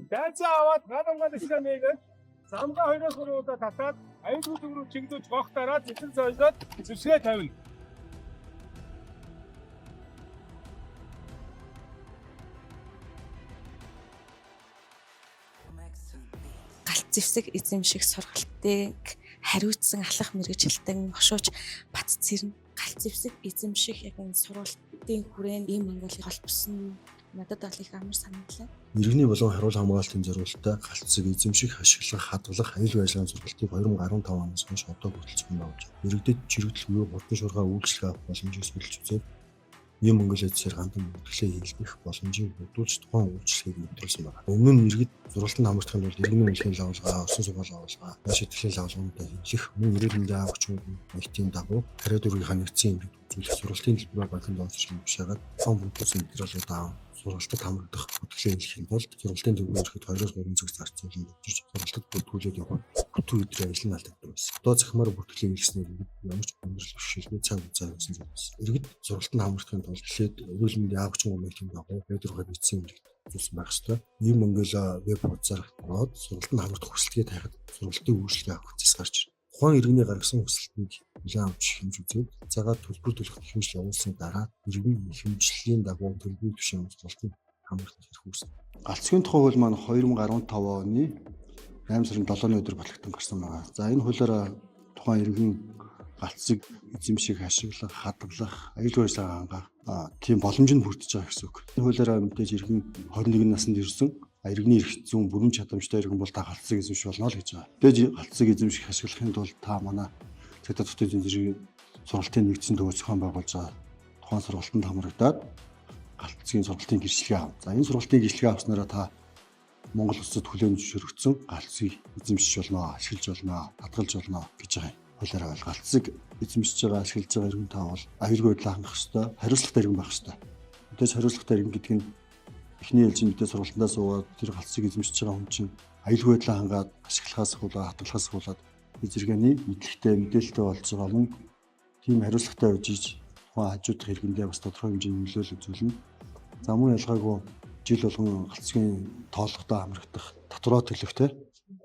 Дайцаа аваад гал ихлээ нэгээд замгаа 2-3 удаа татаад аюулгүй зүг рүү чиглүүлж гоох дараа цэцэн зоожлоод зэвсгээ тавина. Галт зэвсэг эзэмших сургалтыг хариуцсан алах мэргэжилтэн хошууч Бат Цэрэн галт зэвсэг эзэмших яг энэ сургалтын хүрээнд ийм Монголыг холбосон надад бол их амар санагдлаа. Иргэний болон харуул хамгаалалтын зориулттай галт зэвсэг эзэмших, ашиглах, хадгалах, аюулгүй ажиллагааны сургалтыг 2015 оноос хойш одоо хүртэл зохион байгуулж байна. Иргэдэд чирэгдэл буюу хурдан шуурхай үйлчилгээ авах боломжийг судалж үзээд Ийм Монгол эдсээр гандан бүртгэлээ хийлгэх боломжийг бүрдүүлж тухайн үйлчилгээг нэвтрүүлсэн байна. Өмнө нь иргэд сургалтанд хамрагдахын тулд иргэний үнэлгээний лавлгаа, орсон сургаал лавлгаа, шитгэлийн лавлгаануудаа хийлгэх, мөн эрүүл мэндийн агч маягтын дагуу тариа дүүргийнхаа нэгдсэн эмнэлэг үзүүлэх сургалтын төлбөрөөр банкнд онцлог бушаагаад тухайн бүрдүүлсэн материалуудаа аван сургалтад хамрагдах бүртгэлээ хийлгэхийн тулд сургалтын төлбөрөөр ирэхэд 2-3 цаг зарцуулан өгчөж сургалтад бүртгүүлээд явах бүтэн өдрийн ажил нь алдагддаг байсан. Одоо цахимаар бүртгэлээ хийлгэснээр ямар ч хүндрэл бэрхшээлгүй цаг хугацаа явуулсан зүйл байсан. Иргэд сургалтанд хамрагдахын тулд эхлээд эрүүл мэндийн агч хүмүүстийн дагуу ректорход бичсэн эмнэлэгт үзүүлсэн байх ёстой. Нийгэм Монголиа веб хуудасаар ороод сургалтанд хамрагдах хүсэлтгээ тавихад сургалтын үйлчилгээ авах процесс гарч ирнэ. Тухайн иргэний гаргасан хүсэлтийг хүлээн авч хэмж үзээд цагаад төлбөр төлөх хэмжил явуулсны дараа иргэн хэмжлийн дагуу төлбөрийн түвшин сургалтанд хамрагдах эрх үүснэ. Галцгийн тухай хууль маань 2015 оны 8 сарын 7-ны өдөр батлагдсан гарсан байгаа. За энэ хуулиараа тухайн иргэн галцыг эзэмших, ашиглах, хадгалах, аюулгүй ажиллагаа хангах тийм боломж нь бүрдэж байгаа гэсэн үг. Энэ хуулиараа мэдээж иргэн 21 наснд ирсэн иргэний эрх зүйн бүрэн чадамжтай иргэн бол та галцыг эзэмших болно л гэж байгаа. Мэдээж галцыг эзэмших, ашиглахын тулд та манай цагдаа татварын зэрэг сургалтын нэгдсэн төв зохион байгуулж байгаа тухайн сургалтанд хамрагдаад галцгийн сургалтын гэрчлэгээ ав. За энэ сургалтын гэрчлэгээ авснараа та Монгол улсад хүлээн зөвшөөрөгдсөн галцыг эзэмшиж болно, ашиглаж болно, хадгалж болно гэж байгаа юм. Хуулиараа бол галцыг эзэмшиж байгаа, ашиглаж байгаа иргэн та бол аюулгүй байдлаа хангах ёстой, хариуцлагатай иргэн байх ёстой. Мэдээж хариуцлагатай иргэн гэдэг нь эхний ээлжинд мэдээ сургалтандаа суугаад тэр галцыг эзэмшиж байгаа хүн чинь аюулгүй байдлаа хангаад ашиглахаас хуулаад хадгалахаас хуулаад зэрэгэний мэдлэгтэй мэдээлэлтэй болж байгаа мөн тийм хариуцлагатай байж иж тухайн хажуудах иргэндээ бас тодорхой хэмжээний нөлөөлөл үзүүлнэ. За мөн ялгаагүй жил болгон галцгийн тооллоготой хамрагдах татвараа төлөх те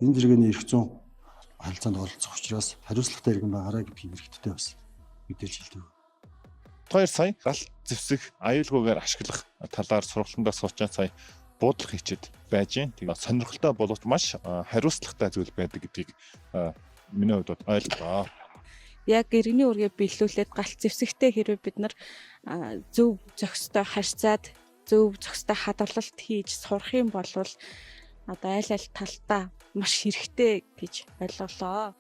энэ зэрэгэний эрх зүйн харилцаанд оролцох учраас хариуцлагатай иргэн байгаарай гэдгийг иргэдтэй бас мэдээлж хэлдэг. 2 сая гал зэвсэг аюулгүйгээр ашиглах талаар сургалтандаа суучаа сая буудлах хийчихэд байж гин. Тэгээ сонирхолтой боловч маш хариуцлагатай зүйл байдаг гэдгийг миний хувьд бол ойлголоо. Яг иргэний үргээ биелүүлээд галт зэвсэгтэй хэрвээ бид нар зөв зохистой харьцаад зөв зохистой хадгалалт хийж сурах юм бол одоо аль аль талдаа маш хэрэгтэй гэж ойлголоо.